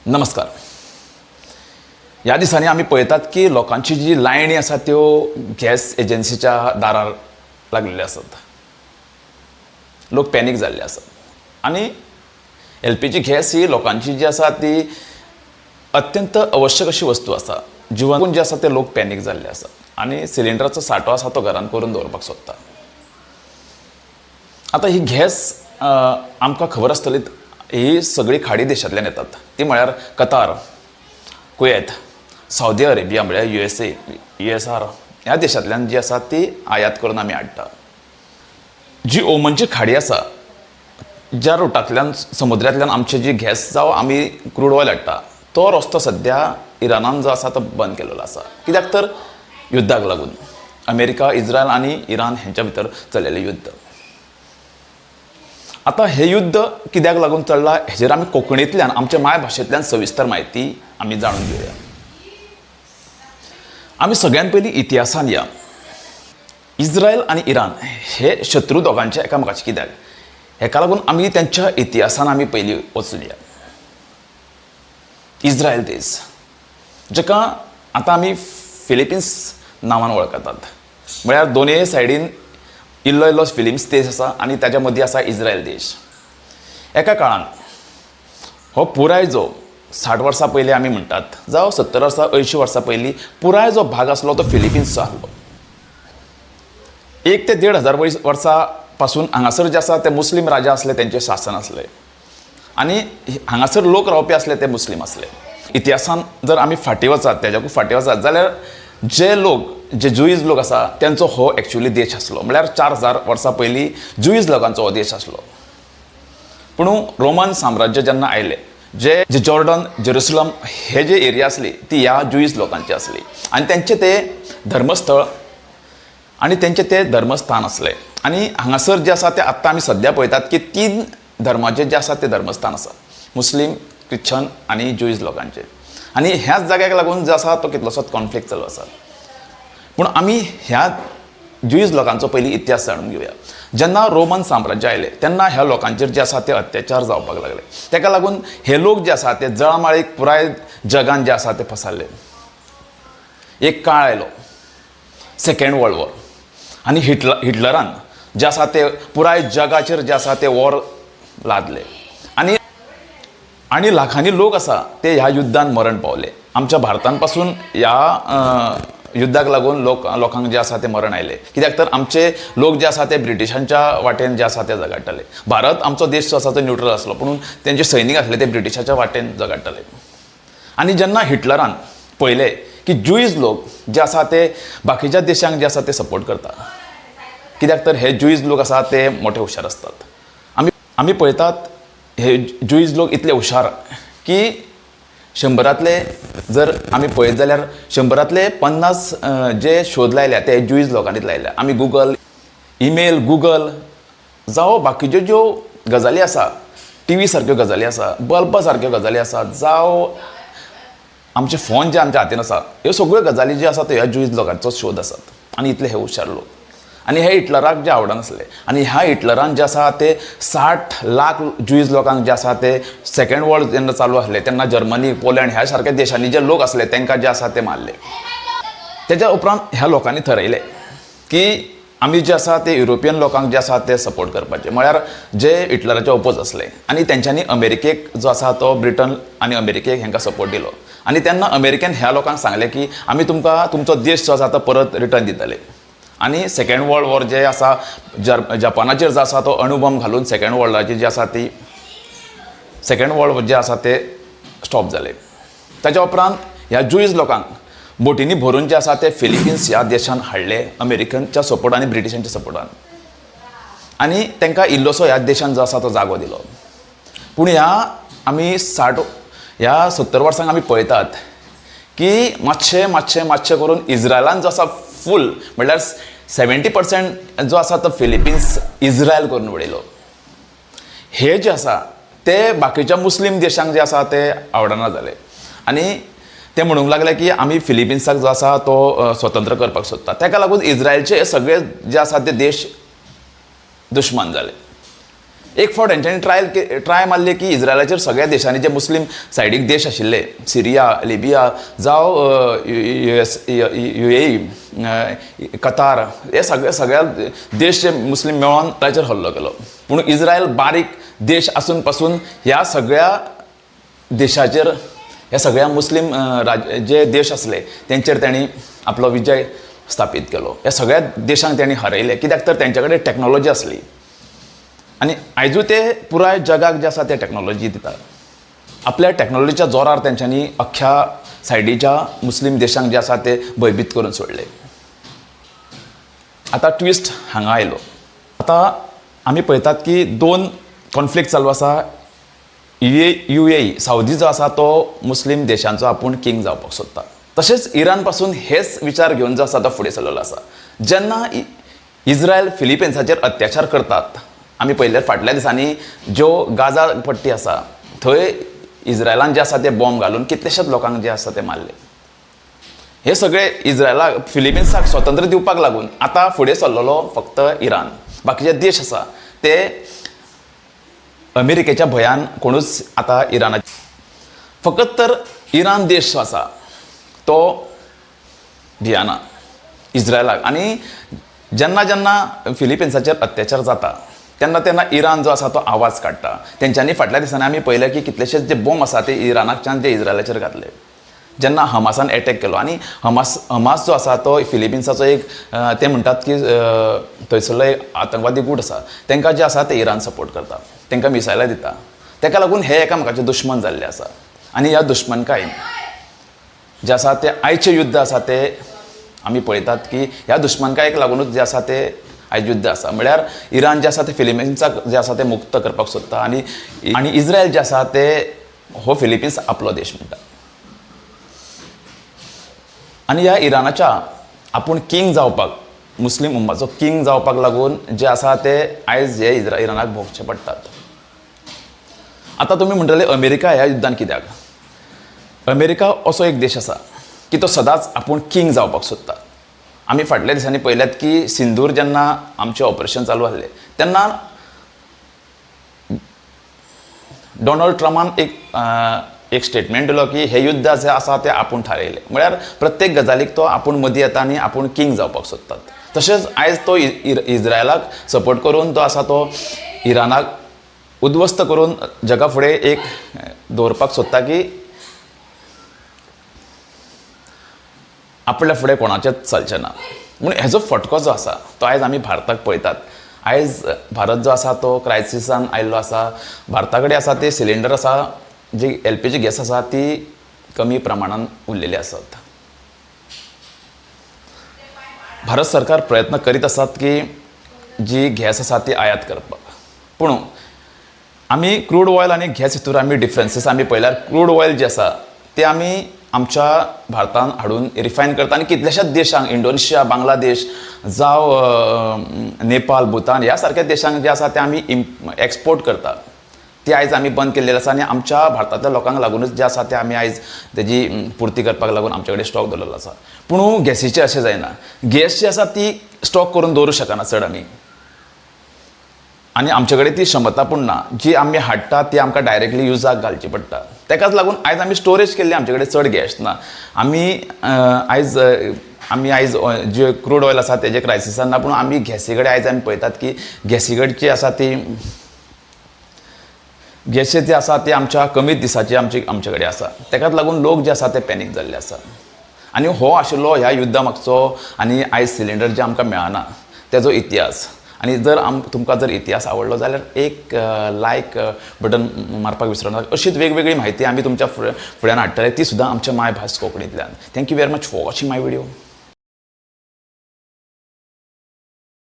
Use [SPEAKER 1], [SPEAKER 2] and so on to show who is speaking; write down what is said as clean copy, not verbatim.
[SPEAKER 1] नमस्कार. ह्या दिसांनी आमी पळयतात की लोकांची जी लायनी आसा त्यो गॅस एजन्सीच्या दारार लागलेल्यो आसात. लोक पॅनीक जाल्ले आसात आनी एलपीजी गॅस ही लोकांची जी आसा ती अत्यंत आवश्यक अशी वस्तू आसा. जिवन जे आसा ते लोक पॅनीक जाल्ले आसात आनी सिलिंडराचो सांठो आसा तो घरान करून दवरपाक सोदता. आतां ही गॅस आमकां खबर आसतली, ही सगळी खाडी देशांतल्यान येतात. ती म्हळ्यार कतार, कुवेत, सावदी अरेबिया म्हळ्यार युएसए, युएसआर ह्या देशांतल्यान जी आसा ती आयात करून आमी हाडटा. जी ओमनची खाडी आसा, ज्या रुटांतल्यान समुद्रांतल्यान आमचे जी गॅस जावं आमी क्रूड ऑयल हाडटा, तो रस्तो सद्या इराणान जो आसा तो बंद केलेलो आसा. कित्याक तर युद्धाक लागून, अमेरिका, इस्रायल आनी इराण हेंच्या भितर चलयल्लें युद्ध. आतां हें युद्ध कित्याक लागून चल्लां हेजेर आमी कोंकणींतल्यान, आमच्या मायभाशेंतल्यान सविस्तर म्हायती आमी जाणून घेवया. आमी सगळ्यान पयलीं इतिहासान या. इस्रायल आनी इराण हे शत्रू दोगांचे एकामेकाचे कित्याक, हेका लागून आमी तेंच्या इतिहासान आमी पयलीं वचुया. इस्रायल देश, जेका आतां आमी फिलिपिन्स नांवान वळखतात, म्हळ्यार दोनूय सायडीन इल्लो इल्लो फिलिपिन्स देश आसा आनी ताच्या मदीं आसा इस्रायल देश. एका काळान हो पुराय जो 60 वर्सां पयलीं आमी म्हणटात, जावं 70 वर्सां, 80 वर्सां पयलीं पुराय जो भाग आसलो तो फिलिपिन्सचो आसलो. 1 ते 1500 वर्सां पासून हांगासर जे आसा ते मुस्लीम राजा आसले, तेंचें शासन आसलें आनी हांगासर लोक रावपी आसले ते मुस्लीम आसले. इतिहासान जर आमी फाटीं वचात, तेज्याकूय फाटीं वचात जाल्यार जे लोक, जे जुईज लोक आसा तेंचो हो एक्चुली देश आसलो. म्हळ्यार 4000 वर्सां पयलीं जुईज लोकांचो हो देश आसलो. पूण रोमन साम्राज्य जेन्ना आयलें, जे जे जॉर्डन, जेरुसलम हे जे एरिया आसली ती ह्या जुईज लोकांची आसली आनी तेंचें ते धर्मस्थळ आनी तेंचें ते धर्मस्थान आसलें. आनी हांगासर जे आसा ते आत्तां आमी सद्या पळयतात की 3 धर्माचे जे आसा ते धर्मस्थान आसा, मुस्लीम, क्रिश्चन आनी जुईज लोकांचे. आनी ह्याच जाग्याक लागून जो आसा तो कितलोसोच कॉन्फ्लिक्ट चालू आसा. पूण आमी ह्या जुईज लोकांचो पयलीं इतिहास जाणून घेवया. जेन्ना रोमन साम्राज्य आयलें तेन्ना ह्या लोकांचेर जे आसा ते अत्याचार जावपाक लागले. तेका लागून हे लोक जे आसा ते जळामाळीक पुराय जगान जे आसा ते पसरले. एक काळ आयलो, सेकेंड वर्ल्ड वॉर, आनी हिटलरान जे आसा ते पुराय जगाचेर जे आसा ते वॉर लादले आनी आनी लाखांनी लोक आसा ते ह्या युद्धान मरण पावले. आमच्या भारतान पासून ह्या युद्धाक लागून लोकांक जे आसा ते मरण आयलें. कित्याक तर आमचे लोक जे आसा ते ब्रिटिशांच्या वाटेन जे आसा ते झगडटाले. भारत आमचो देश जो आसा तो न्युट्रल आसलो, पूण तेंचे सैनीक आसले ते ब्रिटिशाच्या वाटेन झगडटाले. आनी जेन्ना हिटलरान पळयलें की जुईज लोक जे आसा ते बाकीच्या देशांक जे आसा ते सपोर्ट करता, कित्याक तर हे जुईज लोक आसा ते मोठे हुशार आसतात. आमी पळयतात हे जुईज लोक इतले हुशार की 100रांतले जर आमी पळयत जाल्यार 100रांतले 50 जे शोध लायल्या ते जुईज लोकांनीच लायल्या. आमी गुगल, इमेल, गुगल जावं बाकीच्यो ज्यो गजाली आसा, टिवी सारक्यो गजाली आसा, बल्बा सारक्यो गजाली आसा, जावं आमचे फोन जे आमच्या हातीन आसा, ह्यो सगळ्यो गजाली ज्यो आसा त्यो ह्या जुईज लोकांचो शोध आसात. आनी इतले हे हुशार लोक आनी हे हिटलराक जे आवडनासले आनी ह्या हिटलरान जे आसा ते 60 लाख जुईज लोकांक जे आसा ते सेकेंड वर्ल्ड जेन्ना चालू आसले तेन्ना जर्मनी, पोलंड ह्या सारक्या देशांनी जे लोक आसले तांकां जे आसा ते मारले. तेज्या उपरांत ह्या लोकांनी थरयलें की आमी जे आसा ते युरोपियन लोकांक जे आसा ते सपोर्ट करपाचे, म्हळ्यार जे हिटलराचे ओपोज आसले. आनी तेंच्यांनी अमेरिकेक जो आसा तो ब्रिटन आनी अमेरिकेक हेंकां सपोर्ट दिलो. आनी तेन्ना अमेरिकेन ह्या लोकांक सांगलें की आमी तुमकां तुमचो देश जो आसा तो परत रिटर्न दितले. आनी सेकेंड वर्ल्ड वॉर जे आसा, जपानाचेर जो आसा तो अणुबॉम्ब घालून सेकेंड वर्ल्डाची जी आसा ती सेकेंड वर्ल्ड जे आसा ते स्टॉप जाले. ताच्या उपरांत ह्या जुईज लोकांक बोटींनी भरून जे आसा ते फिलिपिन्स ह्या देशान हाडले अमेरिकनच्या सपोर्टान आनी ब्रिटिशांच्या सपोर्टान, आनी तांकां इल्लोसो ह्या देशान जो आसा तो जागो दिलो. पूण ह्या आमी 60 ह्या 70 वर्सांक आमी पळयतात की मातशें मातशें मातशें करून इस्रायलान जो आसा फूल, म्हणल्यार 70% जो आसा तो फिलिपिन्स इस्रायल करून उडयलो. हे जे आसा ते बाकीच्या मुस्लीम देशांक जे आसा ते आवडना जाले आनी ते म्हणूंक लागले की आमी फिलिपिन्साक जो आसा तो स्वतंत्र करपाक सोदता. ताका लागून इस्रायलचे सगळे जे आसा ते देश दुश्मन जाले. एक फावट हेंच्यांनी ट्राय मारली की इज्रायलाचेर सगळ्या देशांनी जे मुस्लीम सायडीक देश आशिल्ले, सिरिया, लिबिया जावं युएई, कतार, हे सगळे सगळ्या देश जे मुस्लीम मेळोन इज्रायलाचेर हल्लो केलो. पूण इज्रायल बारीक देश आसून पासून ह्या सगळ्या देशाचेर, ह्या सगळ्या मुस्लीम जे देश आसले तेंचेर तांणी आपलो विजय स्थापीत केलो. ह्या सगळ्या देशांक तांणी हरयले, कित्याक तर तेंच्या कडेन टॅक्नोलॉजी आसली आनी आयजूय ते पुराय जगाक जे आसा ते टॅक्नोलॉजी दितात. आपल्या टॅक्नोलॉजीच्या जोरार तेंच्यांनी अख्ख्या सायडीच्या मुस्लीम देशांक जे आसा ते भयभीत करून सोडले. आतां ट्विस्ट हांगा आयलो. आतां आमी पळयतात की दोन कॉन्फ्लिक्ट चालू आसा. युएई, सावदी जो आसा तो मुस्लीम देशांचो आपूण किंग जावपाक सोदता. तशेंच इराण पासून हेच विचार घेवन जो आसा तो फुडें सरलेलो आसा. जेन्ना इज्रायल फिलिपिन्साचेर अत्याचार करतात, आमी पळयल्यार फाटल्या दिसांनी ज्यो गाजा पट्टी आसा थंय इज्रायलान जे आसा ते बॉम्ब घालून कितलेशेच लोकांक जे आसा ते मारले. हे सगळे इज्रायलाक फिलिपिन्साक स्वतंत्र दिवपाक लागून आतां फुडें सरलेलो फक्त इराण. बाकीचे देश आसा ते अमेरिकेच्या भंयान कोणूच आतां इराणा, फकत तर इराण देश जो आसा तो भियाना इज्रायलाक. आनी जेन्ना जेन्ना फिलिपिन्साचेर अत्याचार जाता तेन्ना तेन्ना इराण जो आसा तो आवाज काडटा. तेंच्यांनी फाटल्या दिसांनी आमी पळयलें की कितलेशेच जे बॉम्ब आसा ते इराणाकच्यान जे इज्रायलाचेर घातले जेन्ना हमासान एटॅक केलो. आनी हमास जो आसा तो फिलिपिन्साचो एक ते म्हणटात की थंयसरलो एक आतंकवादी गूट आसा. तांकां जे आसा ते इराण सपोर्ट करता, तांकां मिसायलां दिता. ताका लागून हे एकामेकाचे दुश्मन जाल्ले आसा. आनी ह्या दुश्मनकायेन जे आसा ते आयचें युद्ध आसा ते आमी पळयतात की ह्या दुश्मनकायेक लागुनूच जे आसा ते आयज युद्ध आसा. म्हळ्यार इराण जे आसा ते फिलिपिन्साक जे आसा ते मुक्त करपाक सोदता आनी आनी इज्रायल जे आसा ते हो फिलिपिन्स आपलो देश म्हणटा. आनी ह्या इराणाच्या आपूण किंग जावपाक, मुस्लीम उम्माचो किंग जावपाक लागून जे आसा ते आयज हे इराणाक भोगचे पडटात. आतां तुमी म्हणटले अमेरिका ह्या युद्धान कित्याक? अमेरिका असो एक देश आसा की तो सदांच आपूण किंग जावपाक सोदता. आमी फाटल्या दिसांनी पळयल्यात की सिंदूर जेन्ना आमचें ऑपरेशन चालू आसलें तेन्ना डोनाल्ड ट्रंपान एक स्टेटमेंट दिलो की हें युद्ध जें आसा तें आपूण थारयलें. म्हळ्यार प्रत्येक गजालीक तो आपूण मदीं येता आनी आपूण किंग जावपाक सोदतात. तशेंच आयज तो इज्रायलाक सपोर्ट करून तो आसा तो इराणाक उद्ध्वस्त करून जगा फुडें एक दवरपाक सोदता की आपल्या फुडें कोणाचेंच चलचें ना. पूण हेजो फटको जो आसा तो आयज आमी भारताक पळयतात. आयज भारत जो आसा तो क्रायसिसान आयिल्लो आसा. भारता कडेन आसा ते सिलिंडर आसा, जी एलपीजी गॅस आसा ती कमी प्रमाणान उरलेली आसात. भारत सरकार प्रयत्न करीत आसात की जी गॅस आसा ती आयात करपाक. पूण आमी क्रूड ऑयल आनी गॅस हितूर आमी डिफरंसीस आमी पळयल्यार क्रूड ऑयल जे आसा ते आमी आमच्या भारतान हाडून रिफायन करता आनी कितल्याशाच देशांक, इंडोनेशिया, बांगलादेश जावं नेपाल, भुतान ह्या सारक्या देशांक जे आसा ते आमी एक्सपोर्ट करता. ती आयज आमी बंद केल्लेली आसा आनी आमच्या भारतांतल्या लोकांक लागुनूच जे आसा ते आमी आयज तेजी पुर्ती करपाक लागून आमचे कडेन स्टॉक दवरलेलो आसा. पूण गॅसीचें अशें जायना. गॅस जी आसा ती स्टॉक करून दवरूंक शकना चड आमी, आनी आमचे कडेन ती क्षमता पूण ना. जी आमी हाडटा ती आमकां डायरेक्टली युजाक घालची पडटा. तेकाच लागून आयज आमी स्टोरेज केल्ली आमचे कडेन चड गॅस ना. आमी आयज जे क्रूड ऑयल आसा तेजे क्रायसिसान ना, पूण आमी गॅसी कडेन आयज आमी पळयतात की गॅसी कडची आसा ती गॅसी जी आसा ती आमच्या कमीच दिसाची आमचे कडेन आसा. तेकाच लागून लोक जे आसा ते पॅनीक जाल्ले आसा. आनी हो आशिल्लो ह्या युद्धा मागचो आनी आयज सिलिंडर जे आमकां मेळना तेजो इतिहास. आनी जर तुमकां जर इतिहास आवडलो जाल्यार एक लायक बटन मारपाक विसरूं नाका. अशीच वेगवेगळी म्हायती आमी तुमच्या फुड्यान हाडटले, ती सुद्दां आमच्या मायभास कोंकणींतल्यान. Thank you very much for watching my video.